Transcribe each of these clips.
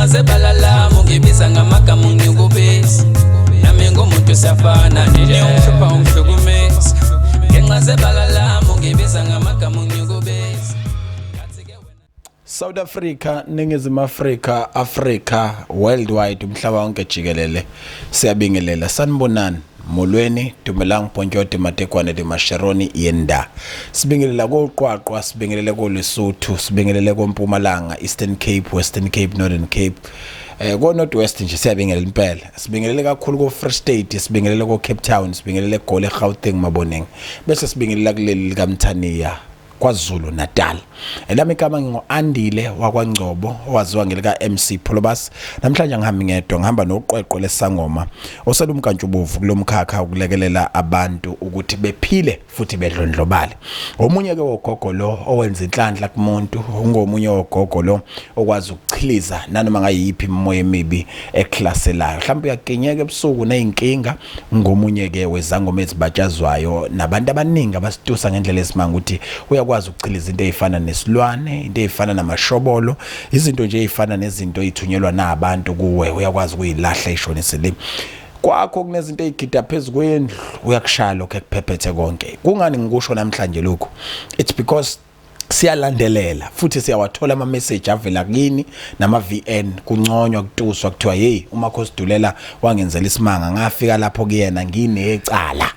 Ngenxa zebala lami ungibiza ngamagama ungikubisa. Nami ngumuntu siyafana nje ungihlupha ungihlukumeza. Ngenxa zebala lami ungibiza ngamagama ungikubisa. South Africa, Ningizimu Afrika, Africa, worldwide, umhlaba wonke jikelele. Siyabingelela. Sanibonani. Molweni, Dumelang, Pontyode, Matekwane, de Masheroni, Yenda. Sibingelela koQwaqwa, sibingelele koLesotho, sibingelele koMpumalanga, Eastern Cape, Western Cape, Northern Cape. Ko North West nje siyabingelela impela. Sibingelele kakhulu ko Free State, sibingelele ko Cape Town, sibingelele eGoli, eGauteng, Maboneng. Bese sibingelela kuleli likaMthaniya, KwaZulu Natal. Elami igama ngingu-Andile wakwaNgcobo owaziwa ngelika MC Pholobas. Namhlanje ngihambi ngedwa, ngihamba noqweqwe lesangoma oselumkantshubovu kulomkhakha ukulekelela abantu ukuthi bephile futhi bedlondlobale. Omunye ke wogogo lo owenza inhlanhla kumuntu, ungomunye wogogo lo okwazi ukuchiliza nanoma ngayiphi imimoya emibi eklaselayo. Mhlawumbe uyakinyeka ebusuku nezinkinga, ngomunye ke wezangoma ezibatshazwayo nabantu abaningi abasitusa ngendlela esimanga ukuthi uyakwazi ukuchiliza into ezifana nesilwane, into ezifana namashobolo, izinto nje ezifana nezinto ezithunyelwa nabantu kuwe, uyakwazi ukuyilahla ishonise le kwakho. Kunezinto ezigida phezu kwendlu, uyakushaya lokho ekuphephethe konke. Kungani ngikusho namhlanje lokhu? It's because siyalandelela futhi siyawathola ama message avela kini nama VN, kunconywa, kutuswa, kuthiwa hey, uMakhosi Dulela wangenzela isimanga, ngafika lapho kuyena nginecala,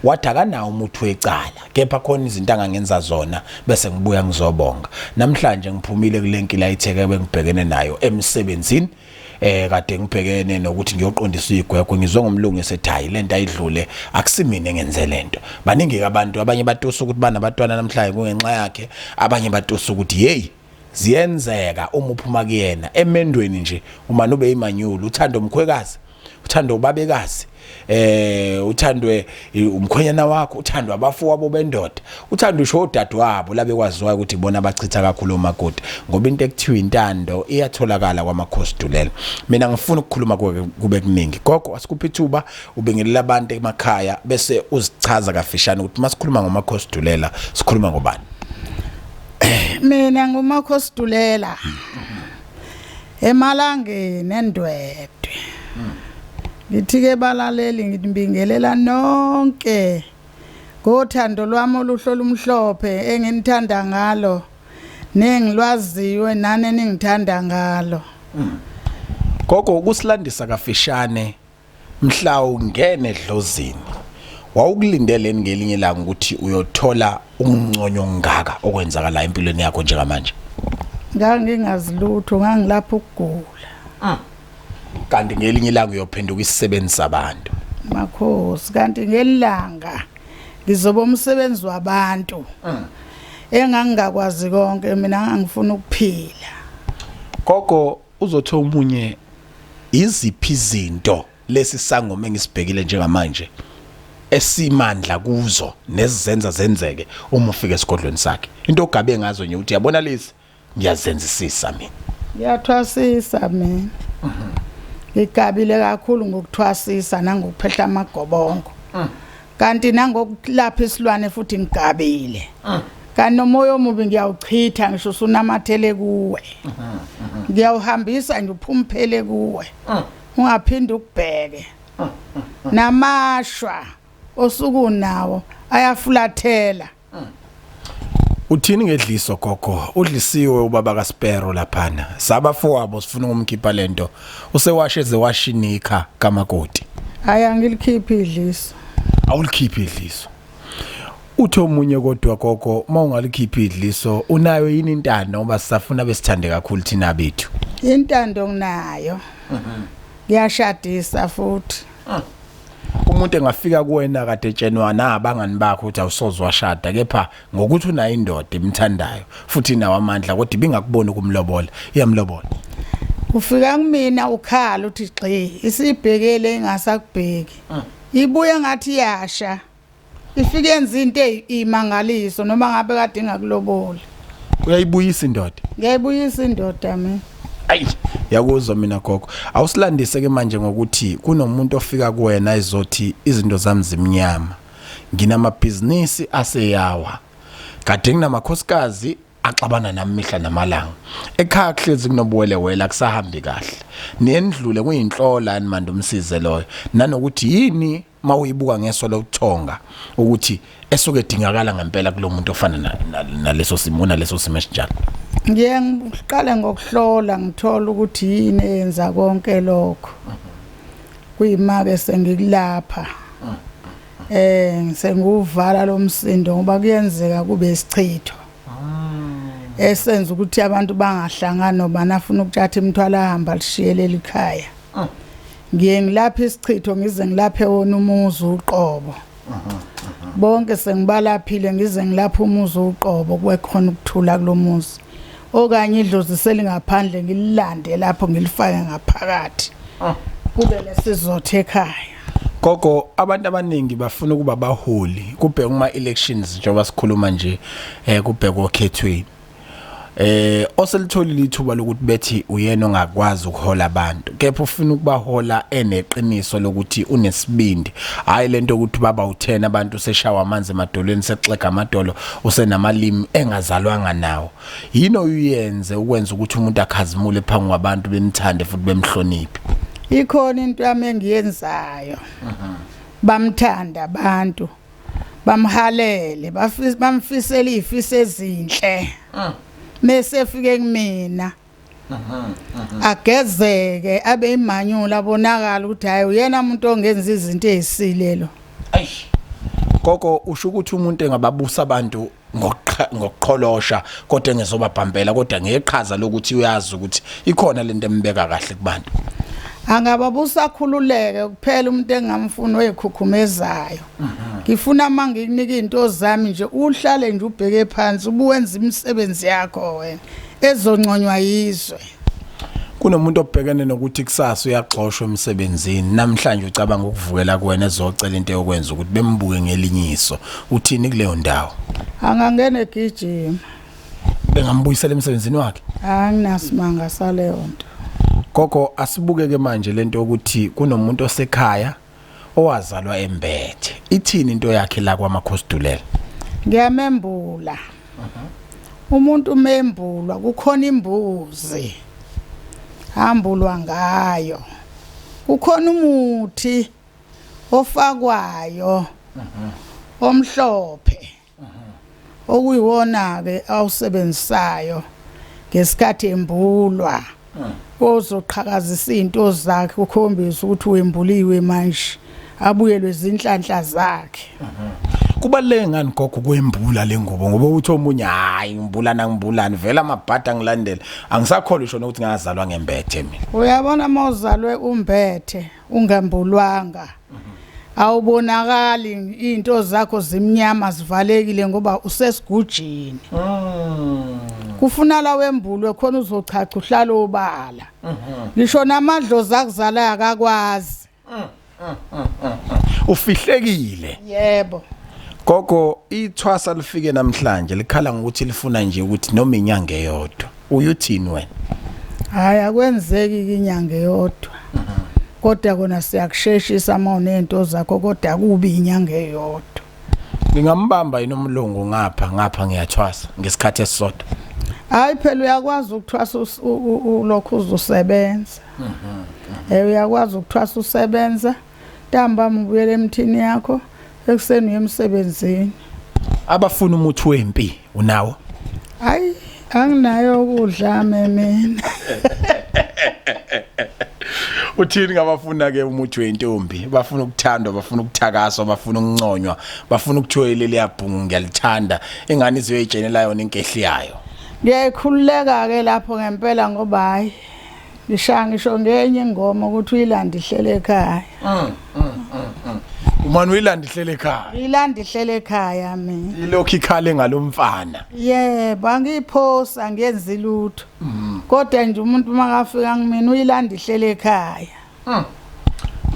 wathi akanawo umuthi wecala, kepha khona izinto angangenza zona bese ngibuya ngizobonga. Namhlanje ngiphumile kule nkila itheke bengibhekene nayo emsebenzini, kade ngibhekene nokuthi ngiyoqondisa igwegwe. Ngizwe ngomlungu esethi hayi, lento ayidlule, akusimina engenze lento. Baningi abantu, abanye batusa ukuthi banabatwana namhlanje kungenxa yakhe, abanye batusa ukuthi hey, ziyenzeka uma uphuma kuyena emendweni nje uma ube imanyulu, uthando umkhwekazi, uthando ubabekazi, uthandwe umkhwenyana wakho, uthandwa abafowabo bendoda, uthanda usho odadewabo labekwaziwayo ukuthi bona bachitha kakhulu omakoti, ngoba into ekuthiwa intando iyatholakala kwaMakhosi Dulela. Mina ngifuna ukukhuluma kube kuningi. Gogo, asikuphi ithuba ubingelela abantu emakhaya bese uzichaza kafishane ukuthi masikhuluma ngoMakhosi Dulela sikhuluma ngobani. Mina nguMakhosi Dulela. Emalangeni eNdwedwe. Ngithi ke balaleli, ngibingelela nonke ngothando lwami oluhlola umhlophe enginithanda ngalo nengilwaziwe nani eningithanda ngalo. Gogo, ukusilandisa kafishane, mhla ungene edlozini wawukulindeleni ngelinye ilanga ukuthi uyothola unconyo ngaka okwenzakala empilweni yakho njengamanje? Ngangingazi lutho, ngangilapha ukugula. Kanti ngelinye ilanga uyophenduka isisebenzi sabantu. Makhosi, kanti ngelanga ngizoba umsebenzi wabantu. Engangingakwazi konke mina, ngangifuna ukuphila. Gogo, uzothi omunye iziphi izinto lesi sangoma engisibhekile njengamanje esimandla kuzo nezizenza zenzeke uma ufika esigodlweni sakhe, into ogabe ngazo nje ukuthi yabona lezi ngiyazenzisisa mina? Ngiyathwasisa mina. Ngigabile kakhulu ngokuthwasisa nangokuphehla amagobongo. Kanti nangokulapha isilwane futhi ngigabile. Kanti nomoya omubi ngiyawuchitha ngisho usunamathele kuwe. Ngiyawuhambisa nje uphumphele kuwe. Ungaphindi ukubheke. Namashwa osuku nawo ayafulathela. Uthini ngedliso, gogo? Udlisiwe ubaba kaSpero laphana, sabafowabo sifuna ukumkhipha lento, usewashe zewashinika kamakoti. Hayi, angilikhiphi idliso. Awulikhiphi idliso. Uthi omunye kodwa gogo, mawungalikhiphi idliso unayo yini intando, ngoba sisafuna besithande kakhulu thina bethu? Intando nginayo. Ngiyashadisa futhi. Umuntu engafika kuwena kade etshenwa nabangani bakho ukuthi awusoze washada, kepha ngokuthi unayo indoda emthandayo futhi inawo amandla kodwa ibingakuboni ukumlobola, iyamlobola? Ufika kumina ukhala uthi gxi, isibhekele ingasakubheki. Ibuye ngathi iyasha. Ifike yenza into eyimangaliso noma ngabe kade ingakuloboli. Uyayibuyisa indoda? Ngiyayibuyisa indoda mina. Ayi, yakuzwa mina gogo. Awusilandise ke manje ngokuthi kunomuntu ofika kuwena ezothi izinto zami zimnyama, nginamabhizinisi aseyawa, kade nginamakhosikazi. Axabana nami mihla namalanga. Ekhaya kuhlezi kunobuwelewele, akusahambi kahle. Niyendlule kuyinhlola manje umsize loyo. Nanokuthi yini mawuyibuka ngeso lokuthonga ukuthi esuke edingakala ngempela kulomuntu ofana naleso simo, naleso simo esinjalo? Ngiye ngiqale ngokuhlola, ngithola ukuthi yini eyenza konke lokho. Kuyima-ke sengikulapha, senguvala lo msindo, ngoba kuyenzeka kube isichitho esenza ukuthi abantu bangahlangani, noma nafuna ukuthatha imithwalo ahamba lishiyele likhaya. Ngiye ngilapha isichitho, ngize ngilaphe wona umuzi uqobo. Bonke sengibalaphile, ngize ngilapha umuzi uqobo, kube khona ukuthula kulomuzi. Okanye idlozi selingaphandle, ngililande lapho ngilifake ngaphakathi, kube nesizotha ekhaya. Gogo, abantu abaningi bafuna ukuba baholi, kubheka kuma elections njengoba sikhuluma nje, kubheka okhethweni. Oselitholile ithuba lokuthi bethi uyena ongakwazi ukuhola abantu, kepha ufuna ukubahola eneqiniso lokuthi unesibindi, hayi lento ukuthi baba u10 abantu seshawa amanzi emadolweni, sexega amadolo, usenamalimi engazalwanga nawo. Yini oyenze ukwenza ukuthi umuntu akhazimule phambi kwabantu, bemthande futhi bemhloniphe? Ikhona into yami engiyenzayo, bamthanda abantu, bamhalele, bamfisela izifiso ezinhle. Mase efike kumina agezeke, abe imanyula, abonakala ukuthi hayi, uyena umuntu ongenza izinto ezisile lo. Eish. Gogo, usho ukuthi umuntu engababusa abantu ngokuqholosha kodwa engezobabhampela, kodwa ngeqhaza lokuthi uyazi ukuthi ikhona lento embeka kahle kubantu? Angababusa akhululeke kuphela. Umuntu engamfuni oyikhukhumezayo. Ngifuna mangikunika izinto zami nje, uhlale nje ubheke phansi, ubuwenza imisebenzi yakho wena ezonconywa yizwe. Kunomuntu obhekene nokuthi kusasa uyaxoshwa emsebenzini, namhlanje ucabanga ukuvukela kuwena ezocela into yokwenza ukuthi bembuke ngelinye iso. Uthini kuleyo ndawo? Angangena egijima. Bengambuyisela emsebenzini wakhe? Anginasimanga saleyo nto. Gogo, asibukeke manje lento yokuthi kunomuntu osekhaya owazalwa embethe. Ithini into yakhe la kwaMakhosidulela? Ngiyamembula umuntu. Umembulwa, kukhona imbuzi ambulwa ngayo, kukhona umuthi ofakwayo omhlophe, okuyiwona ke awusebenzisayo ngesikhathi embulwa, ozoqhakazisa izinto zakhe, ukhombisa ukuthi wembuliwe manje, abuyelwe izinhlanhla zakhe. Kubaluleke ngani, gogo, kwembula lengubo? Ngoba uthi omunye, hayi, ngibulana ngibulani vele, amabhada ngilandela, angisakholwa isho nokuthi ngazalwa ngembethe mina. Uyabona, uma uzalwe umbethe ungembulwanga, awubonakali, into zakho zimnyama, zivalekile ngoba usesigujini. Kufuna la wembulwe khona uzochacha, uhlala obala, ngisho namadlozi akuzalayo akakwazi. Ufihlekile. Yebo. Gogo, ithwasa lifike namhlanje likhala ngokuthi lifuna nje ukuthi noma inyanga eyodwa. Uyuthini wena? Hayi, akwenzeki ke inyanga eyodwa, kodwa kona siyakusheshisa uma unento zakho, kodwa kubi inyanga eyodwa. Ngingambamba yini umlungu ngapha ngapha ngiyathwasa ngesikhathi esisodwa? Hayi phela, uyakwazi ukuthwasa ulokhu uzosebenza. Uyakwazi ukuthwasa usebenza, ntambama ubuyele emthini yakho, ekuseni uye emsebenzini. Abafuna umuthi wempi, unawo? Hayi, anginayo ukudla mina. Uthini ngabafuna ke umuthi wentombi? Bafuna ukuthandwa, bafuna ukuthakaswa, bafuna ukunconywa, bafuna ukuthiwa leli yabhungu ngiyalithanda, ingane izoyitshenela yona inkehli yayo. Ngiyayikhululeka ke lapho ngempela, ngoba hayi, ngishaya ngisho ngenye ingoma ukuthi uyilanda ihlele ekhaya. Umane uyilanda ihlele ekhaya. Uyilanda ihlele ekhaya mina. Ilokhu ikhale ngalomfana. Yebo, angiyiphosa, angiyenzi lutho, kodwa nje umuntu makafika kumina uyilanda ihlele ekhaya.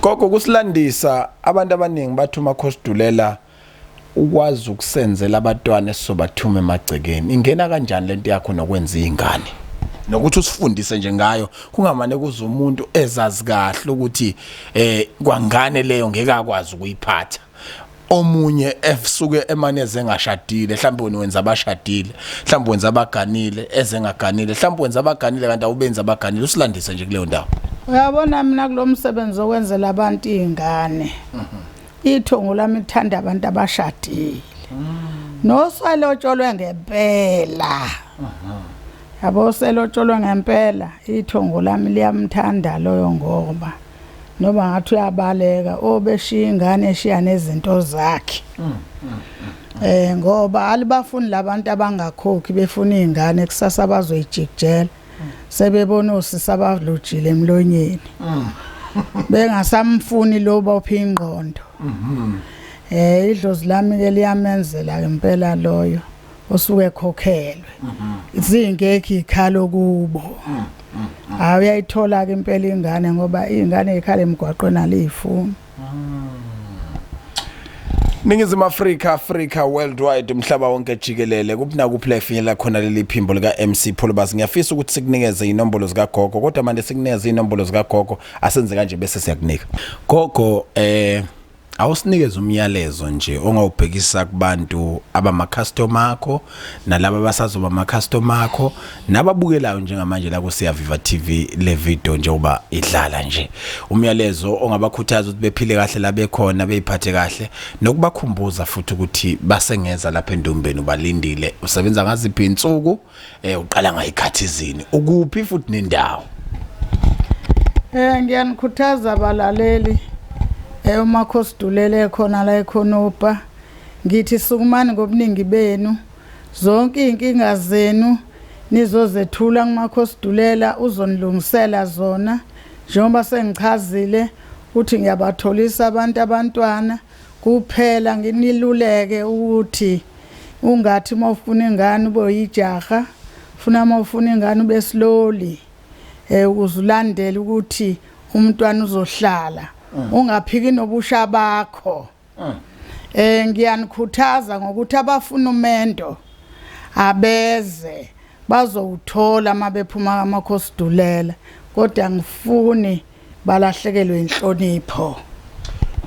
Gogo, kusilandisa abantu abaningi bathi uMakhosidulela ukwazi ukusenzela abantwana esizobathuma emagcekeni. Ingena kanjani lento yakho nokwenza izingane? Nokuthi usifundise nje ngayo, kungamane kuze umuntu ezazi kahle ukuthi kwangane leyo ngeke akwazi ukuyiphatha. Omunye esuke emaneze engashadile, mhlawumbe wena wenza abashadile, mhlawumbe wenza abaganile ezengaganile, mhlawumbe wenza abaganile kanti awubenzi abaganile. Usilandise nje kuleyo ndawo. Uyabona, mina kulo msebenzi okwenzela abantu iy'ngane, ithongo lami lithanda abantu abashadile noselotsholwe ngempela. Yabo, selotsholwe ngempela, ithongo lami liyamthanda loyo, ngoba noma ngathi uyabaleka, obeshiya ingane, eshiya nezinto zakhe, ngoba alibafuni labantu abangakhokhi befuna izingane kusasa bazoyijikijela, sebebona osisi abalujile emlonyeni, bengasamfuni lo bopha ingqondo. Idlozi lami ke liyamenzela impela loyo osuke ekhokhelwe, zingekho ikhalo kubo. Hayi, uyayithola ke impela ingane, ngoba ingane ikhala emgwaqweni aliyifuni. Ningizimu Afrika, Africa, worldwide, umhlaba wonke jikelele, kuphi nakuphi la ifinyelela khona leli phimbo lika MC Pholobas, ngiyafisa ukuthi sikunikeze inombolo zika gogo, kodwa manje sikunikeze inombolo zika gogo, asenze kanje bese siyakunika. Gogo, awusinikeze umyalezo nje ongawubhekisa kubantu abama customer akho nalabo abasazoba ama customer akho nababukelayo njengamanje la ku Siyaviva TV le video njengoba idlala nje, umyalezo ongabakhuthaza ukuthi bephile kahle la bekhona, beyiphathe kahle, nokubakhumbuza futhi ukuthi basengeza lapha endumbeni, ubalindile. Usebenza ngaziphi insuku, uqala ngayikhathizini, ukuphi futhi nendawo? Ngiyanikhuthaza abalaleli, uMakhosi Dulele khona la eKhonopa. Ngithi sukumani ngobuningi benu, zonke inkinga zenu nizozethula kuMakhosi Dulela, uzonilungisela zona, njengoba sengichazile ukuthi ngiyabatholisa abantu abantwana kuphela. Nginiluleke ukuthi ungathi mawufuna ingane ube uyijaha, funa mawufuna ingane ube slowly, ukuze ulandele ukuthi umntwana uzohlala, ungaphiki nobusha bakho. Ngiyanikhuthaza ngokuthi abafuna umendo abeze, bazowuthola mabephuma kaMakhosi Dulela, kodwa ngifuni balahlekelwe inhlonipho.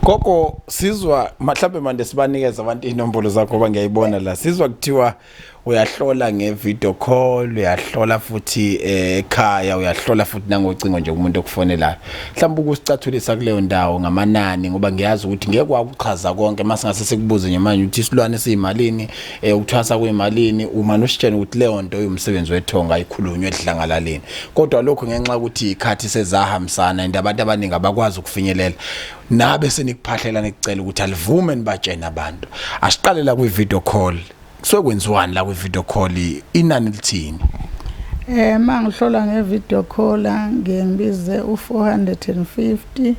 Gogo, sizwa mhlawumbe manje sibanikeza abantu inombolo zakho, ngoba ngiyayibona la, sizwa kuthiwa uyahlola nge-video call, uyahlola futhi ekhaya, uyahlola futhi nangocingo nje kumuntu okufonelayo. Mhlawumbe ukusicathulisa kuleyo ndawo ngamanani, ngoba ngiyazi ukuthi ngeke kwakuchaza konke mase ngase sikubuze nje manje ukuthi isilwane siyimalini, ukuthwasa kuyimalini, uma usitshela ukuthi leyo nto yumsebenzi wethonga, ayikhulunywe edlangalaleni. Kodwa lokho ngenxa yokuthi ikhathi sezahambisana and abantu abaningi abakwazi ukufinyelela, nabe senikuphahlela nikucela ukuthi alivume nibatshene abantu. Asiqale la kwi-video call. Kusuke kwenziwani la kwi-video call? Inani lithini? Mangihlola nge-video call ngiye ngibize u450,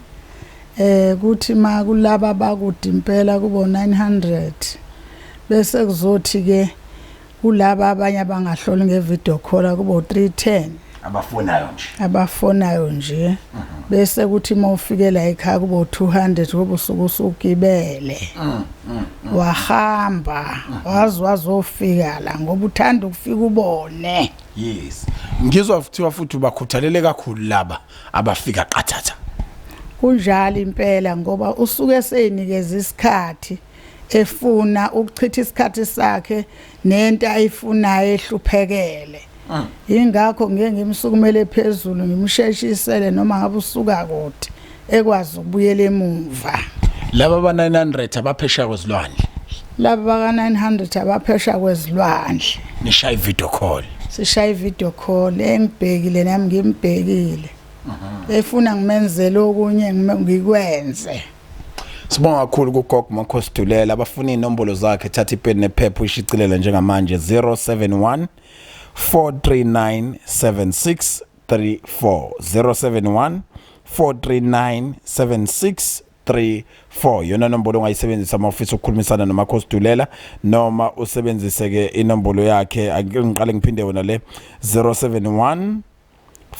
kuthi ma kulaba bakude impela kubo 900, bese kuzothi ke kulaba abanye abangahloli nge-video call kubo 310. Abafonayo nje? Abafonayo nje. Bese kuthi uma ufikela ekhaya kubo 200, ngoba usuke usugibele wahamba waze wazofika la, ngoba uthanda ukufika ubone. Yes, ngizwa kuthiwa futhi ubakhuthalele kakhulu laba abafika qathatha. Kunjalo impela, ngoba usuke seyinikeza isikhathi, efuna ukuchitha isikhathi sakhe nento ayifunayo ehluphekele. Ingakho ngeke ngimsukumele phezulu, ngimsheshisele noma ngabe usuka kude, ekwazi ukubuyela emuva. Laba ba 900 abaphesheya kwezilwandle? Laba baka 900 abaphesha kwezilwandle, nishaya video call? Sishaya video call, engibhekile nami ngimbhekile, efuna ngimenzele okunye, ngikwenze. Sibonga kakhulu kugogo Makhosi Dulela. Abafuna inombolo zakhe, thatha ipeni nephepha uyishicilele njengamanje: 071 439 7634, 071 439 7634, yona nombolo ongayisebenzisa uma ufisa ukukhulumisana noMakhosi Dulela, noma usebenzise ke inombolo yakhe. Ake ngiqale ngiphinde yona le: 071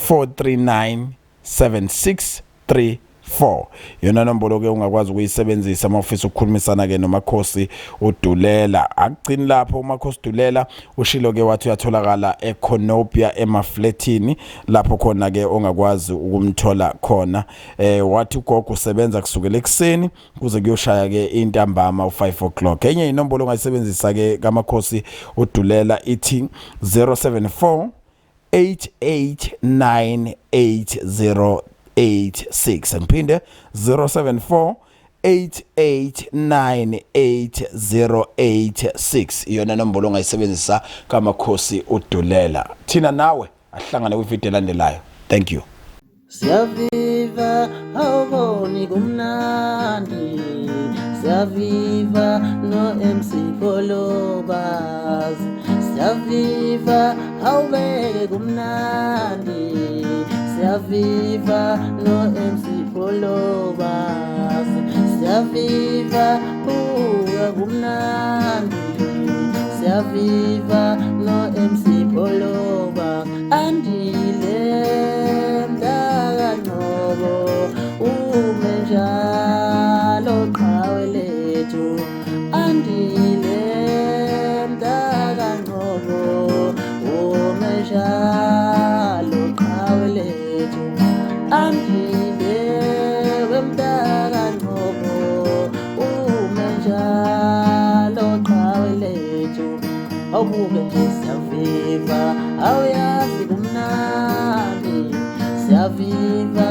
439 7634. 4. Yona nombolo ke ungakwazi ukuyisebenzisa uma ufisa ukukhulumisana ke noMakhosi uDulela. Akugcini lapho, uMakhosi Dulela ushilo ke wathi uyatholakala eCornubia emafletini, lapho khona ke ongakwazi ukumthola khona. Wathi ugogo usebenza kusukela ekuseni kuze kuyoshaya ke intambama u5 o'clock. Enye inombolo ongayisebenzisa ke kaMakhosi uDulela ithi 074 8898086. Ngiphinde, 074 8898086, iyona nombolo ongayisebenzisa kaMakhosi uDulela. Thina nawe ahlangane kwividiyo elandelayo. Thank you. Siyaviva, awuboni kumnandi. Siyaviva no MC Pholobas. Siyaviva, awubeke kumnandi. Siyaviva no MC Pholobas. Siyaviva, buka kumnandi. Siyaviva no MC Pholoba. Andile mntakaNgcobo, ume njalo qhawe lethu. Andile mntakaNgcobo, ume njalo qhawe lethu. Andile wemntakaNgcobo, ume njalo qhawe lethu. Awubuke nje, siyaviva, awuyazi kumnandi. Siyaviva.